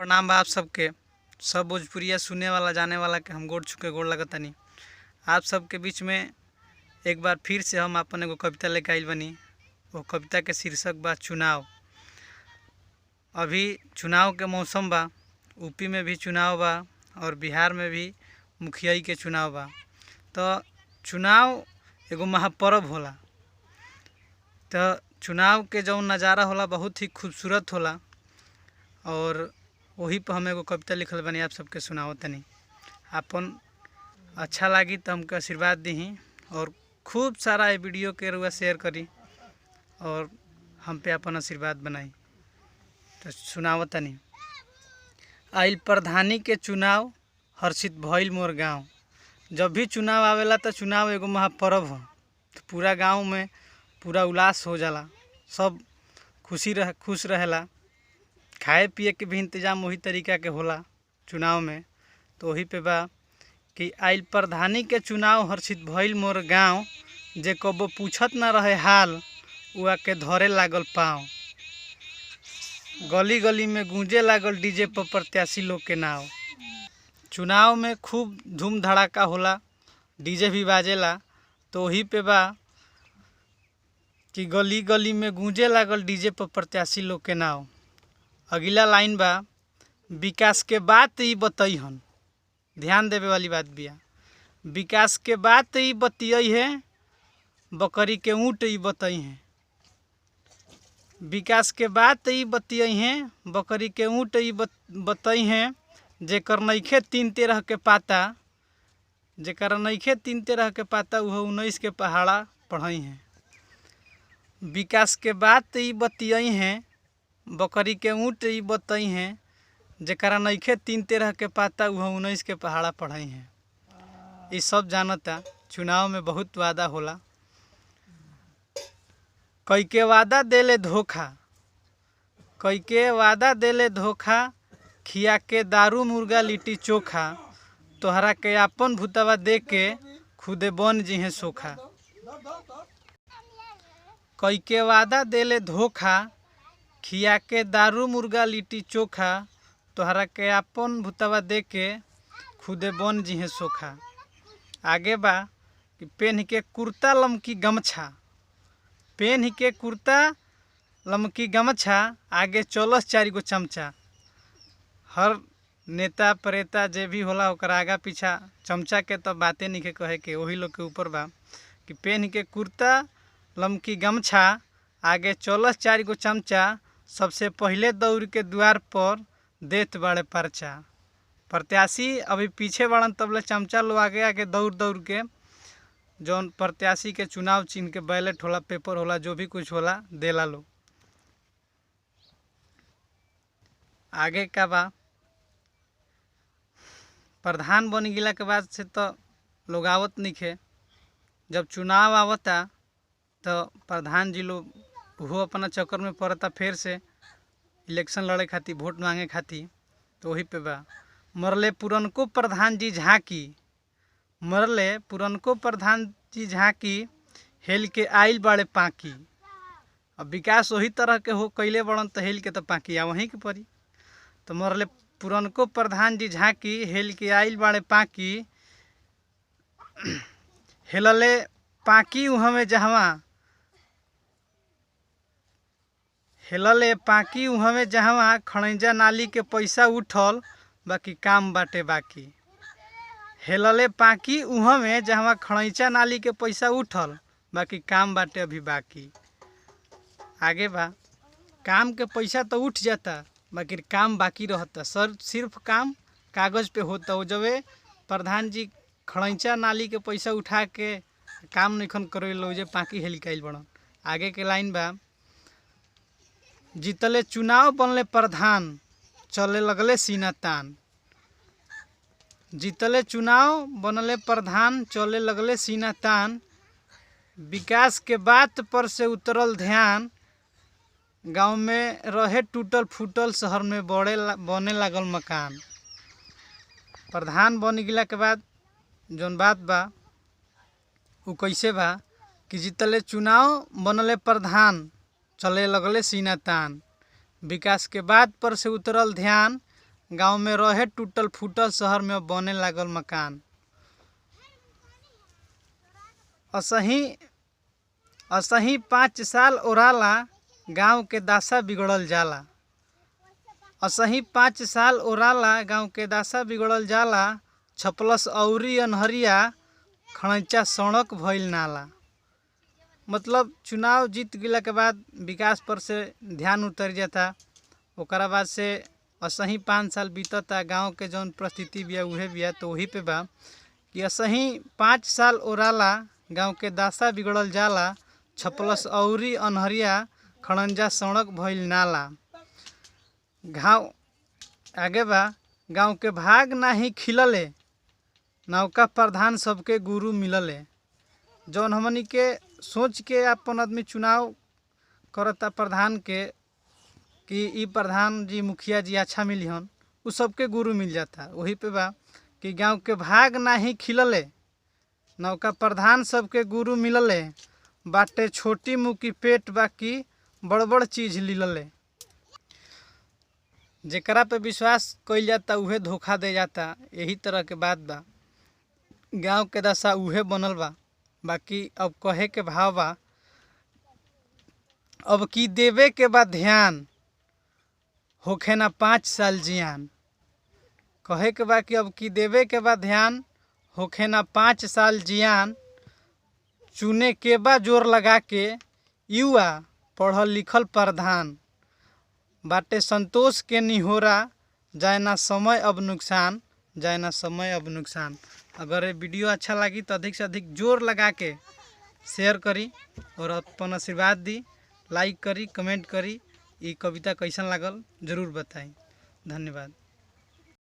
प्रणाम बा आप सबके। सब भोजपुरिया सुने वाला जाने वाला के हम गोड़ छू के गोड़ लगतानी। आप सबके बीच में एक बार फिर से हम आपन एगो कविता लेके आइल बानी। वो कविता के शीर्षक बा चुनाव। अभी चुनाव के मौसम बा। यूपी में भी चुनाव बा और बिहार में भी मुखियाई के चुनाव बा। तो चुनाव एगो महापर्व होला। तो चुनाव के जौन नज़ारा होला बहुत ही खूबसूरत होला और वही पर हम एगो कविता लिखल बानी, आप सबके सुनावतनी। आपन अच्छा लागी तो हमके आशीर्वाद दीही और खूब सारा ये वीडियो के रुआ शेयर करी और हम पे अपन आशीर्वाद बनाई। तो सुनावतनी। आइल प्रधानी के चुनाव, हर्षित भइल मोर गांव। जब भी चुनाव आवेला तो चुनाव एगो महापर्व ह। तो पूरा गांव में पूरा उल्लास हो जाला, सब खुशी रह खुश रहेला। खाए पिए के भी इंतजाम वही तरीका के होला चुनाव में। तो वही पे बा कि आइल प्रधानी के चुनाव, हर्षित भइल मोर गांव। जे कबो पूछत ना रहे हाल, उ आके धरे लागल पाँव। गली गली में गूंजे लागल डीजे पर प्रत्याशी लोग के नाव। चुनाव में खूब धूम धड़ाका होला, डीजे भी बाजेला। तो वही पे बा कि गली गली में गूंजे लागल डीजे पर प्रत्याशी लोग के नाव। अगला लाइन बा, विकास के बात ई बतैहन। ध्यान देवे वाली बात बिया। विकास के बात ई बतियई है, बकरी के ऊँट ई बतई हैं। विकास के बात ई बतियई हैं, बकरी के ऊँट ई बतई हैं। जेकर नइखे 3-13 के पाता, जेकर नइखे 3-13 के पाता, उहो 19 के पहाड़ा पढ़ई हैं। विकास के बात ई बतियई हैं, बकरी के ऊँट ई बतई हैं। जेकरा नइखे 3-13 के पाता, उहो 19 के पहाड़ा पढ़ई हैं। ई सब जानता चुनाव में बहुत वादा होला। कई के वादा देले धोखा, कई के वादा देले धोखा, खिया के दारू मुर्गा लिट्टी चोखा। तोहरा के आपन भूतवा दे के खुदे बन जिहे सोखा। कई के वादा देले धोखा, खिया के दारू मुर्गा लिट्टी चोखा। तोहरा के आपन भूतवा दे के खुदे बन जिहे सोखा। आगे बा कि पेन्ह के कुर्ता लमकी गमछा, पेन्ह के कुर्ता लमकी गमछा, आगे चलस 4 गो चमचा। हर नेता प्रेता जे भी होला ओकर आगा पीछा चमचा के तो बातें नहीं कहे के, वही लोग के ऊपर बा कि पेन्ह के कुर्ता लमकी गमछा, आगे चलस 4 गो चमचा। सबसे पहले दौड़ के द्वार पर देत बाड़े पर्चा। प्रत्याशी अभी पीछे बाड़न तबले चमचा लो आगे आगे दौड़ दौड़ के जौन प्रत्याशी के चुनाव चिन्ह के बैलेट होला, पेपर होला, जो भी कुछ होला देला लो। आगे का बा, प्रधान बन गिला के बाद से तो लोग आवत नइखे। जब चुनाव आवता तो प्रधान जी लोग वो अपना चक्कर में पड़ता फिर से इलेक्शन लड़े खातिर, वोट मांगे खातिर। तो वही पे बा, मरले पुरनको प्रधान जी झांकी, मरले पुरनको प्रधान जी झांकी, हेल के आइल बाड़े पाकी। अब विकास वही तरह के हो कैले बड़न तो हेल के तो पाकी आ वहीं के पड़ी। तो मरले पुरनको प्रधान जी झांकी, हेल के आइल बाड़े पाकी। हेलले पाकी उहमे जहवा, हेलले पाकी उहमे जहवा, खड़ैजा नाली के पैसा उठल बाकी काम बाटे बाकी। हेलले पाकी उहमे जहवा, खड़ैचा नाली के पैसा उठल बाकी काम बाटे अभी बाकी। आगे बा, काम के पैसा तो उठ जाता बाकी काम बाकी रहता। सर सिर्फ काम कागज़ पे होता। वो जबे प्रधान जी खड़ैचा नाली के पैसा उठा के काम नइखन करेलो, जे पाकी हेलिकाइल बड़न। आगे के लाइन बा, जीतले चुनाव बनले प्रधान, चले लगले सीना तान। जीतले चुनाव बनले प्रधान, चले लगले सीना तान। विकास के बात पर से उतरल ध्यान, गांव में रहे टूटल फूटल, शहर में बड़े बने लागल मकान। प्रधान बन गिला के बाद जौन बात बा उ कैसे बा कि जीतले चुनाव बनले प्रधान, चले लगले सीना तान। विकास के बात पर से उतरल ध्यान, गांव में रहे टूटल फूटल, शहर में अब बने लागल मकान। असही असही 5 साल ओराला, गांव के दशा बिगड़ल जाला। असही 5 साल ओराला, गांव के दशा बिगड़ल जाला। छपलस अउरी अनहरिया, खड़ंचा सड़क भइल नाला। मतलब चुनाव जीत गइला के बाद विकास पर से ध्यान उतर जाता। ओकरा बाद से असही 5 साल बीतता, गांव के जौन परिस्थिति बिया उहे बिया। तो वही पे बा कि असही 5 साल ओराला, गांव के दशा बिगड़ल जाला। छपलस अउरी अनहरिया, खड़ंजा सड़क भइल नाला। घाव आगे बा, गांव के भाग नाही खिलले, नौका प्रधान सबके गुरु मिलले। जौन हमनी के सोच के अपन आदमी चुनाव करता प्रधान के कि ई प्रधान जी मुखिया जी अच्छा मिलिहन, उ सबके गुरु मिल जाता। वही पे बा कि गांव के भाग नाही खिलले, नौका प्रधान सबके गुरु मिलले। बाटे छोटी मुकी पेट बाकी बड़ बड़ चीज लिलले। जेकरा पे विश्वास कइल जाता उहे धोखा दे जाता। यही तरह के बात बा। गांव के दशा उहे बनल बा। बाकी अब कहे के भाव बा, अब की देवे के बा ध्यान, होखे ना 5 साल जियान। कहे के बा कि अब की देवे के बा ध्यान, होखे ना 5 साल जियान। चुने के बा जोर लगा के युवा पढ़ल लिखल प्रधान। बाटे संतोष के निहोरा, जाए ना समय अब नुकसान, जाए ना समय अब नुकसान। अगर ये वीडियो अच्छा लगी तो अधिक से अधिक जोर लगा के शेयर करी और अपन आशीर्वाद दी, लाइक करी, कमेंट करी। ये कविता कैसन लागल जरूर बताई। धन्यवाद।